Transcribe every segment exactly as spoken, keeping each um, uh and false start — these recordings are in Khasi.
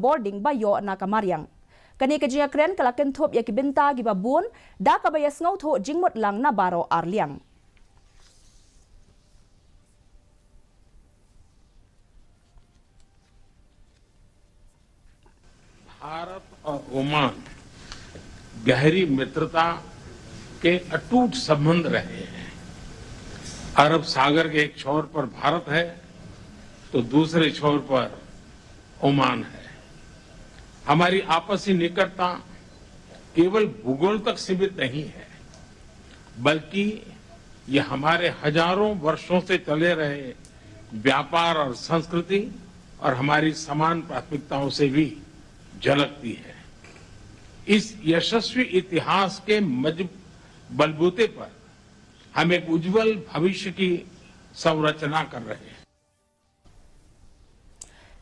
boarding ba ïoh na ka mariang. Kane ka jingïakren ka la kynthup ïa ki bynta kiba bun da kaba ïasngewthuh jingmut lang na baroh arliang. भारत और ओमान गहरी मित्रता के अटूट संबंध रहे हैं। अरब सागर के एक छोर पर भारत है, तो दूसरे छोर पर ओमान है। हमारी आपसी निकटता केवल भूगोल तक सीमित नहीं है, बल्कि यह हमारे हजारों वर्षों से चले रहे व्यापार और संस्कृति और हमारी समान प्राथमिकताओं से भी झलकती है। इस यशस्वी इतिहास के मजबूत बलबूते पर हम एक उज्जवल भविष्य की संरचना कर रहे हैं।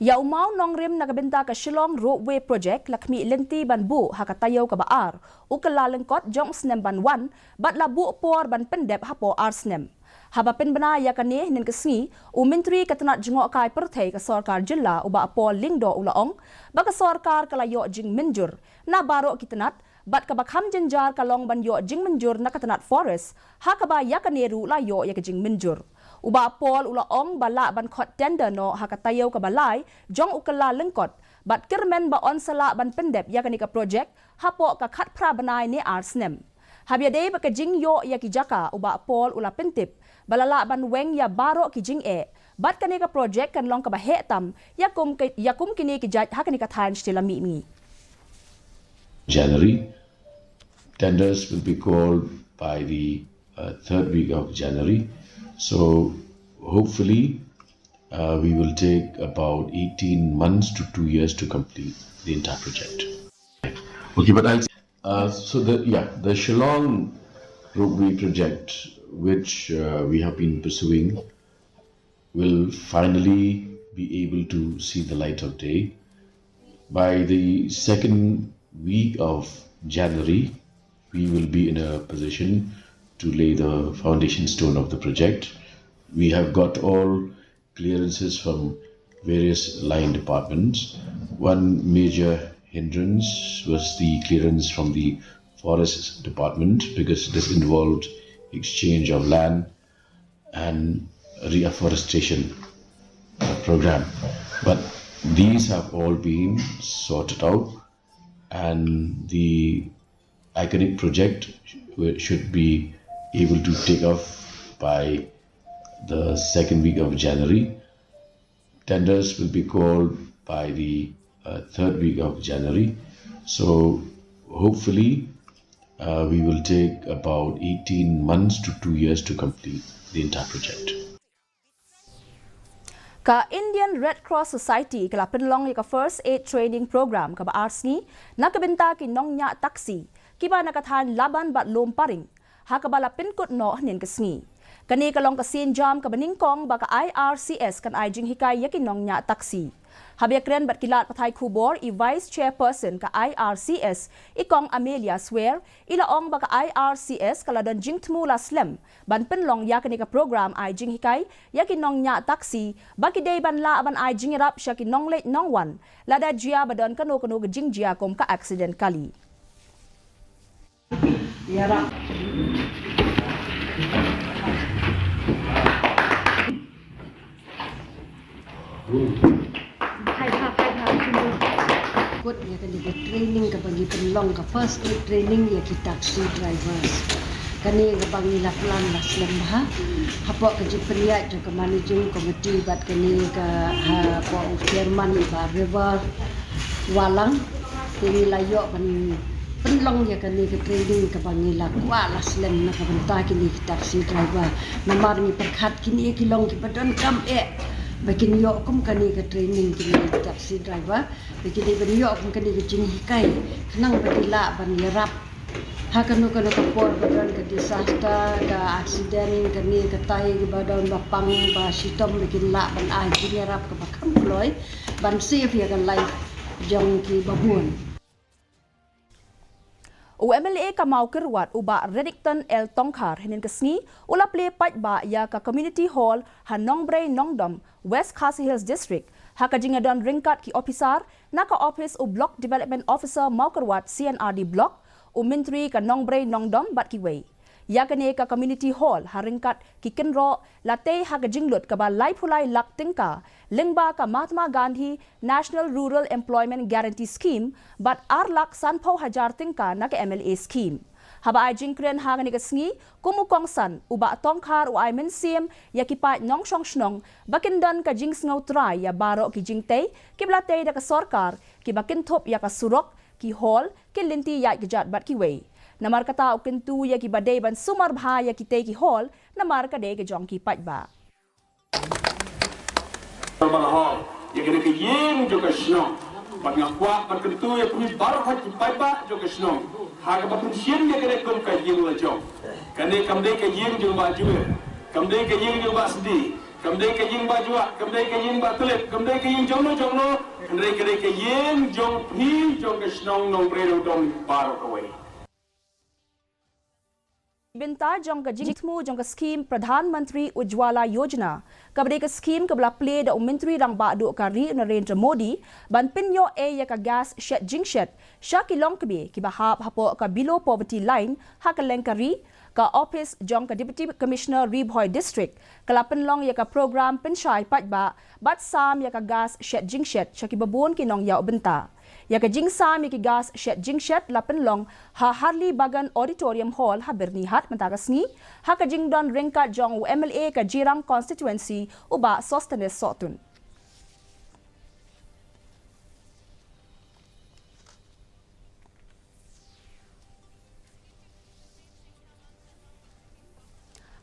Ïa u mawnongrim na ka bynta ka Shillong Ropeway Project la khmih lynti ban buh ha ka taïew kaba ar u Kyllalyngkot jong u snem ban wan bad la buh por ban pyndep hapoh ar snem. Haba pynbna ïa kane hynnin ka sngi, u Myntri ka tnat jngohkai pyrthei ka sorkar jylla u Bah Paul Lyngdoh u la ong ba ka sorkar ka la ïoh jingmynjur na baroh ki tnat bad kaba kham jynjar ka long ban ïoh jingmynjur na ka tnat Forest, ha kaba ïa kane ruh la ïoh ïa ka jingmynjur. U Bah Paul u la ong ba lah ban khot tender noh ha ka taïew kaba lai jong u Kyllalyngkot bad kyrmen ba yn sa lah ban pyndep ïa kane ka projek hapoh ka khatphra bnai ne ar snem. Haba ïadei bad ka jingïoh ïa ki jaka, u Bah Paul u la pyntip ba la lah ban weng ïa baroh ki jingeh bad kane ka projek kan long kaba heh tam ïa kum ki, ïa kum kine ki jait ha kane ka thaiñ shatei lam mihngi. January. Tenders will be called by the uh, third week of January. So hopefully, uh, we will take about eighteen months to two years to complete the entire project. Okay, but I'll. Uh, so the yeah, the Shillong Ropeway project, which uh, we have been pursuing, will finally be able to see the light of day. By the second week of January, we will be in a position to lay the foundation stone of the project. We have got all clearances from various line departments. One major hindrance was the clearance from the forest department because this involved exchange of land and reforestation uh, program. But these have all been sorted out, and the iconic project should be able to take off by the second week of January. Tenders will be called by the uh, third week of January. So hopefully, uh, we will take about eighteen months to two years to complete the entire project. Ka Indian Red Cross Society ka la pynlong ïa ka First Aid Training Program kaba ar sngi na ka bynta ki nongñiah taxi kiba na ka thaiñ Laban bad Lum Paring, ha kaba la pynkut noh hynnin ka sngi. Kane ka long ka sienjam kaba nyngkong ba ka I R C S kan ai jinghikai ïa ki nongñiah taxi. Haba ïakren bad ki lad pathai khubor, i Vice Chairperson ka I R C S, i Kong Amelia Swer, i la ong ba ka I R C S ka la don jingthmu la slem ban pynlong ïa kane ka program ai jinghikai ïa ki nongñiah taxi ba ki dei ban lah ban ai jingïarap sha ki nongleit nongwan lada jia ba don kano kano ka jingjia kum ka accident kali. Kut ïa kane ka training kaba ngi pynlong, ka first aid training ïa ki taxi drivers. Kane kaba ngi la plan la slem bha hapoh ka jingpynïaid jong ka managing committee bad kane ka hapoh u chairman i Bah River Walang. Te ngi la ïoh ban pynlong ïa kane ka training kaba ngi la kwah la slem na ka bynta kine ki taxi driver. Namar ngi pyrkhat kine ki long kiba donkam eh ba kin ïoh kum kane ka training kine ki taxi driver. Ba ki dei ban ïoh kum kane ka jinghikai khnang ba ki lah ban ïarap ha kano kano ka por ba don ka disaster, ka accident, kane katai kiba don ba pang ba shitom ba kin lah ban ai jingïarap kaba kham kloi ban save ïa ka life jong kiba bun. U M L A ka Mawkyrwat u Bah Reddington L Tongkhar hynnin ka sngi u la plie paidbah ïa ka Community Hall ha Nongbrei Nongdom, West Khasi Hills District, Ha ka jingdon ryngkat ki ophisar na ka ophis u Block Development Officer Mawkyrwat C&RD Block, u Myntri ka Nongbrei Nongdom bad kiwei. Ïa kane ka Community Hall ha ryngkat ki kynroh la tei ha ka jinglut kaba laiphew lai lak tyngka lyngba ka Mahatma Gandhi National Rural Employment Guarantee Scheme bad ar lak sanphew hajar tyngka na ka M L A scheme. Haba ai jingkren ha kane ka sngi kum u kongsan, u Bah Tongkhar u ai mynsiem ïa ki paid nongshong shnong ba kin don ka jingsngew trai ïa baroh ki jingtei kiba la tei da ka sorkar, kiba kynthup ïa ka surok, ki hall, ki lynti ïaid kjat bad kiwei. Namar kata u kyntu ïa kiba dei ban sumar bha ïa kitei ki hall namar ka dei ka jong ki paidbah. Ba la hall ïa kane ka ïing jong ka shnong. Bad nga kwah ban kyntu ïa phi baroh ki paidbah jong ka shnong ha kaba pynshim ïa kane kum ka ïing la jong. Kane kam dei ka ïing jong Bah Jwir, kam dei ka ïing jong Bah Sdi, kam dei ka ïing Bah Jwat, kam dei ka ïing Bah Tlip, kam dei ka ïing jong no jong no. Hynrei ka dei ka ïing jong phi, jong ka shnong Nongbrei Nongdom baroh kawei. Bynta jong ka jingthmu jong ka skhim Pradhan Mantri Ujjwala Yojana, kaba dei ka skhim kaba la plie da u Myntri Rangbah Duh ka ri Narendra Modi, ban pynïoh ei ïa ka gas shet jingshet sha ki longkmie kiba hap hapoh ka below poverty line ha kylleng ka ri, ka ophis jong ka Deputy Commissioner Ri Bhoi District ka la pynlong ïa ka program pynshai paidbah bad sam ïa ka gas shet jingshet sha kiba bun ki nongïoh bynta. Ïa ka jingsam ïa ki gas shet jingshet la pynlong ha Harley Bagan Auditorium Hall ha Byrnihat mynta ka sngi, ha ka jingdon ryngkat jong u M L A ka Jirang Constituency, u Bah Sosthenes Sohtun.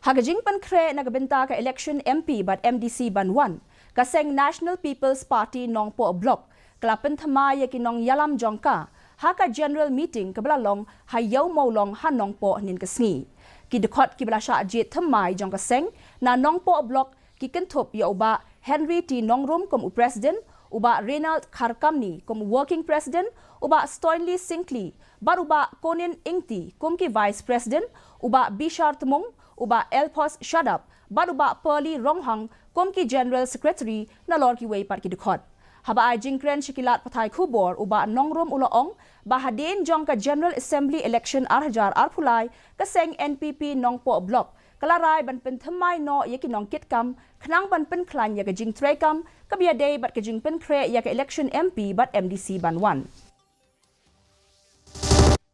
Ha ka jingpynkhreh na ka bynta ka election M P bad M D C ban wan, ka seng National People's Party Nongpoh Block ka la pynthymmai ïa ki nongïalam jong ka ha ka general meeting kaba la long ha Ïew Mawlong ha Nongpoh hynnin ka sngi. Ki dkhot kiba la shah jied thymmai jong ka seng na Nongpoh Block ki kynthup ïa u Bah Henry T Nongrum kum u President, u Bah Reynald Kharkamni kum u Working President, u Bah Stoinley Syngkli bad u Bah Konin Ingti kum ki Vice President, u Bah Bishar Tmung, u Bah Elphos Shadap bad u Bah Pearly Ronghang kum ki General Secretary, nalor kiwei pat ki dkhot. Haba ai jingkren sha ki lad pathai khubor, u Bah Nongrum u la ong ba hadien jong ka General Assembly Election ar hajar arphew lai, ka seng N P P Nongpoh Block ka la rai ban pynthymmai noh ïa ki nongkitkam khnang ban pynkhlaiñ ïa ka jingtreikam kaba ïadei bad ka jingpynkhreh ïa ka election M P bad M D C ban wan.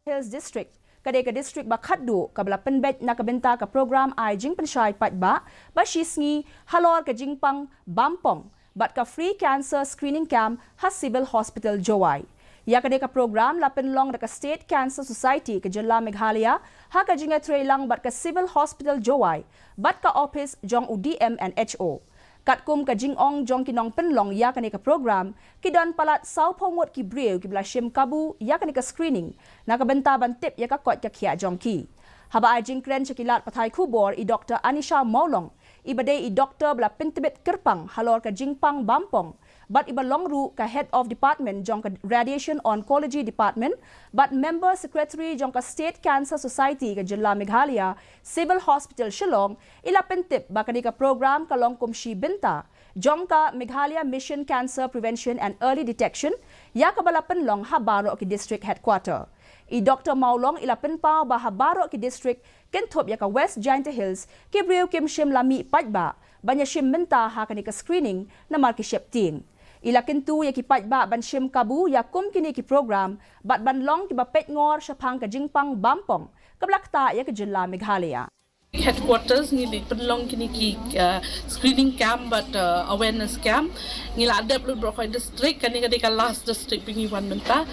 Hills District ka dei ka district ba khatduh kaba la pynbeit na ka bynta ka program ai jingpynshai paidbah ba shisngi halor ka jingpang bampong bad ka free cancer screening camp ha Civil Hospital Jowai. Ïa kane ka program la pynlong da ka State Cancer Society ka jylla Meghalaya ha ka jingïatreilang bad ka Civil Hospital Jowai bad ka ophis jong u D M and H O. Katkum ka jingong jong ki nongpynlong ïa kane ka program, ki don palat sawphew ngut ki briew kiba la shim kabu ïa kane ka screening na ka bynta ban tip ïa ka koit ka khiah jong ki. Haba ai jingkren sha ki lad pathai khubor, i Doktor Anisha Mawlong, iba dei i doktor ba la pyntbit kyrpang halor ka jingpang bampong bad iba long ruh ka Head of Department jong ka Radiation Oncology Department bad Member Secretary jong ka State Cancer Society ka jylla Meghalaya, Civil Hospital Shillong, i la pyntip ba kane ka program ka long kum shi bynta jong ka Meghalaya Mission Cancer Prevention and Early Detection, ïa kaba la pynlong ha baroh ki district headquarter. I Doktor Mawlong i la pynpaw ba ha baroh ki district kynthup ïa ka West Jaintia Hills, ki briew kim shym la mih paidbah ban ïashim bynta ha kane ka screening namar ki sheptieng. I la kyntu ïa ki paidbah ban shim kabu ïa kum kine ki program bad ban long kiba peitngor shaphang ka jingpang bampong kaba la ktah ïa ka jylla Meghalaya. Headquarters ngi dei pynlong kine ki, uh, screening camp bad, uh, awareness camp. Ngi la dep lut baroh kawei district, kane ka dei ka last district ba ngi wan mynta,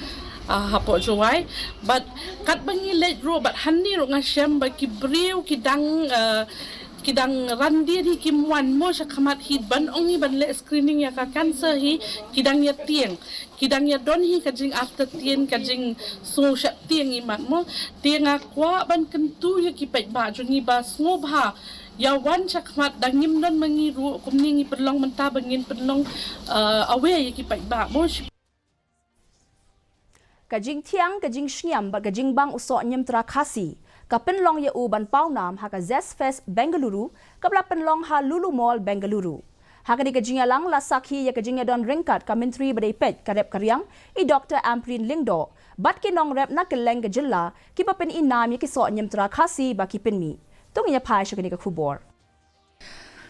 uh, hapoh Jowai. Bad katba ngi leit ruh bad hangne ruh nga shem ba ki briew ki dang, uh, ki dang randien hi, kim wan mo sha khmat hi ban ong hi ban leh screening ïa ka cancer hi, ki dang ïatieng. Ki dang ïadon hi ka jingartatien, ka jingsngewsheptieng imat mo. Te nga kwah ban kyntu ïa ki paidbah jong ngi ba sngewbha ïa wan sha khmat, da ngim don ma ngi ruh kumne, ngi pynlong mynta ba ngin pynlong, uh, aware ïa ki paidbah mo. Ka jingthiang, ka jingshngiam bad ka jingbang u soh Niamtra Khasi ka pynlong ïa u ban pawnam ha ka Zest Fest Bengaluru kaba la pynlong ha Lulu Mall, Bengaluru. Ha kane ka jingïalang la sakhi ïa ka jingïadon ryngkat ka Myntri ba dei peit ka rep ka riang, i Doctor Ampareen Lyngdoh, bad ki nongrep na kylleng ka jylla kiba pynïnam ïa ki soh ñiamtra Khasi ba ki pynmih. To ngin ïa phai sha kane ka khubor.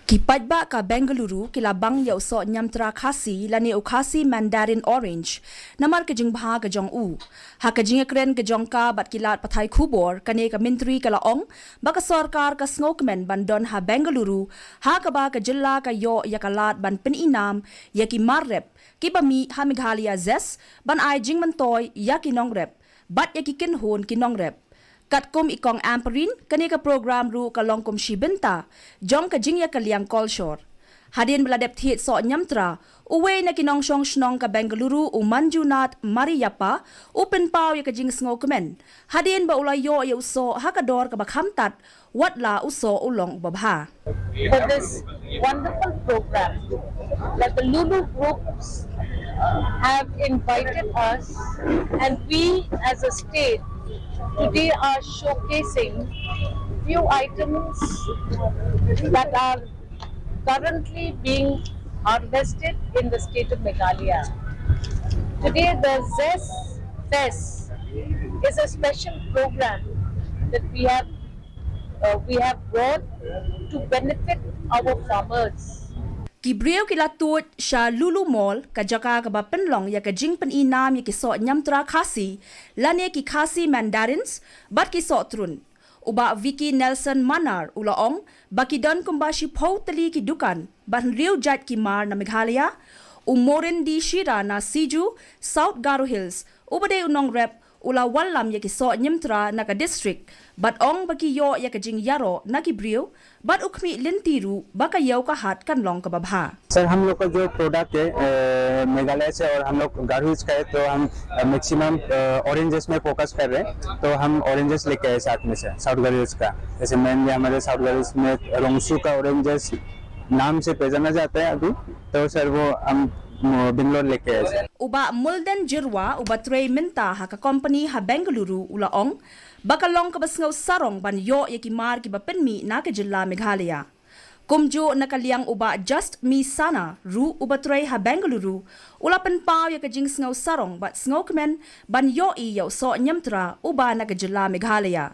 Ki paidbah ka Bengaluru ki la bang ïa u soh ñiamtra Khasi lane u Khasi Mandarin Orange namar ka jingbha ka jong u. Ha ka jingïakren ka jong ka bad ki lad pathai khubor, kane ka Myntri ka la ong ba ka sorkar ka sngewkmen ban don ha Bengaluru, ha kaba ka jylla ka ïoh ïa ka lad ban pynïnam ïa ki mar rep kiba mih ha Meghalaya ZESS, ban ai jingmyntoi ïa ki nongrep bad ïa ki kynhun ki nongrep. Katkum i Kong Ampareen, kane ka program ruh ka long kum shi bynta jong ka jingïakylliang kolshor. Hadien ba la dep thied soh ñiamtra, uwei na ki nongshong shnong ka Bengaluru, u Manjunath Mariyappa, u pynpaw ïa ka jingsngewkmen hadien ba u la ïoh ïa u soh ha ka dor kaba kham tad, wat la u soh u long uba bha. For this wonderful program that the Lulu groups have invited us, and we as a state today are showcasing few items that are currently being harvested in the state of Meghalaya. Today, the ZESS Fest is a special program that we have, uh, we have brought to benefit our farmers. Ki briew ki la tuid sha Lulu Mall, ka jaka kaba pynlong ïa ka jingpynïnam ïa ki soh ñiamtra Khasi, lane ki Khasi Mandarins, bad ki soh trun. U Bah Vicky Nelson Manar u la ong ba ki don kumba shiphew tylli ki dukan ba hynriew jait ki mar na Meghalaya. U Morin D Shira na Siju, South Garo Hills, uba dei u nongrep, u la wallam ïa ki soh ñiamtra na ka district, bad ong ba ki ïoh ïa ka jingïaroh na ki briew, bad u khmih lynti ruh ba ka ïew ka hat kan long kaba bha. सर, हम लोग का जो प्रोडक्ट है, अ, मेघालय से और हम लोग गारो हिल्स का है, तो हम, अ, मैक्सिमम, अ, ऑरेंजेस में फोकस कर रहे हैं, तो हम ऑरेंजेस लेके आए साथ में से, साउथ गारो हिल्स का। जैसे मेनली हमारे साउथ गारो हिल्स में रोंगसू का ऑरेंजेस नाम से पहचाना जाता है अभी, तो सर, वो हम, अ, बेंगलोर लेके आए, सर। U Bah Mulden Jyrwa, uba trei mynta ha ka kompani ha Bengaluru, u la ong ba ka long kaba sngewsarong ban ïoh ïa ki mar kiba pynmih na ka jylla Meghalaya. Kumjuh na ka liang u Bah Just Mi Sana ruh, uba trei ha Bengaluru, u la pynpaw ïa ka jingsngewsarong bad sngewkmen ban ïohi ïa u soh ñiamtra uba na ka jylla Meghalaya.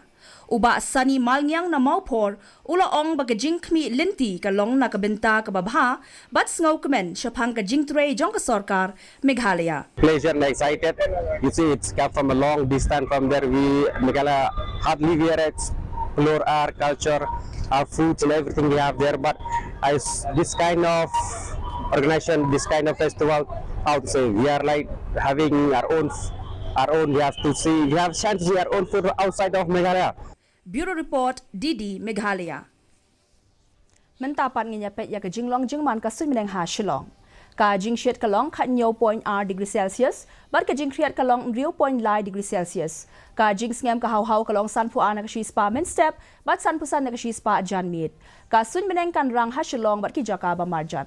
U Bah Sunny Malngiang na Mawphor u la ong ba ka jingkhmih lynti ka long na ka bynta kaba bha bad sngewkmen shaphang ka jingtrei jong ka sorkar Meghalaya. Pleasure and excited. You see, it's come from a long distance from there. We, Meghalaya, hardly we are explore our culture, our foods and everything we have there. But I s- this kind of organization, this kind of festival, how to say, we are like having our own, our own. We have to see, we have chance to see our own food outside of Meghalaya. Bureau Report, D D Meghalaya. Mynta pat ngin ïa peit ïa ka jinglong jingman ka suiñ bneng ha Shillong. Ka jingshit ka long khathynñiew point ar degree Celsius, bad ka jingkhriat ka long hynriew point lai degree Celsius. Ka jingsngem ka haw haw ka long sanphew ar na ka shispah mynstep, bad sanphew san na ka shispah janmiet. Ka suiñ bneng kan rang ha Shillong bad ki jaka ba marjan.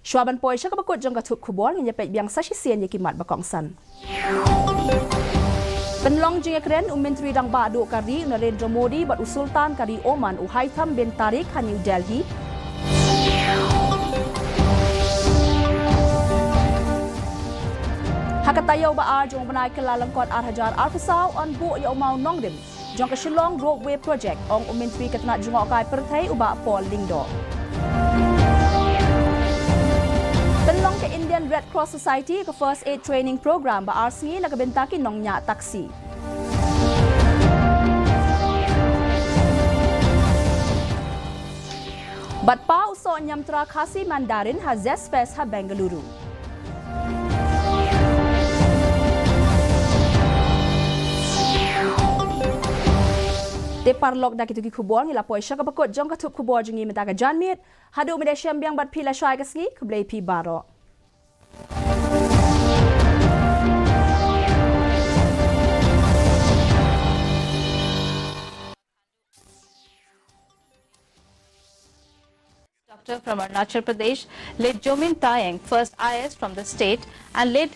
Shuwa ban poi sha kaba kut jong ka thup khubor, ngin ïa peit biang sa shisien ïa ki mat ba kongsan. Pynlong jingïakren u Myntri Rangbah Duh ka ri u Narendra Modi bad u Sultan ka ri Oman u Haitham bin Tariq ha New Delhi. Ha ka taïew ba ar jong u bnai Kyllalyngkot ar hajar arphew saw yn buh ïa u mawnongrim jong ka Shillong Ropeway Project, ong u Myntri ka tnat jngohkai pyrthei u Bah Paul Lyngdoh. Pynlong ka Indian Red Cross Society ka First Aid Training Program ba ar sngi na ka bynta ki nongñiah taxi. Bad pa u soh ñiamtra Khasi Mandarin ha Zest Fest ha Bengaluru. Te paralok, da kito ki khubor ngi la poi sha kaba kut jong ka thup khubor jong ngi mynta ka janmiet. Haduh mynta shem biang bad phi lashai ka sngi, khublei phi baroh. Doctor from Arunachal Pradesh, late Jomin Tayeng, first I A S from the state, and late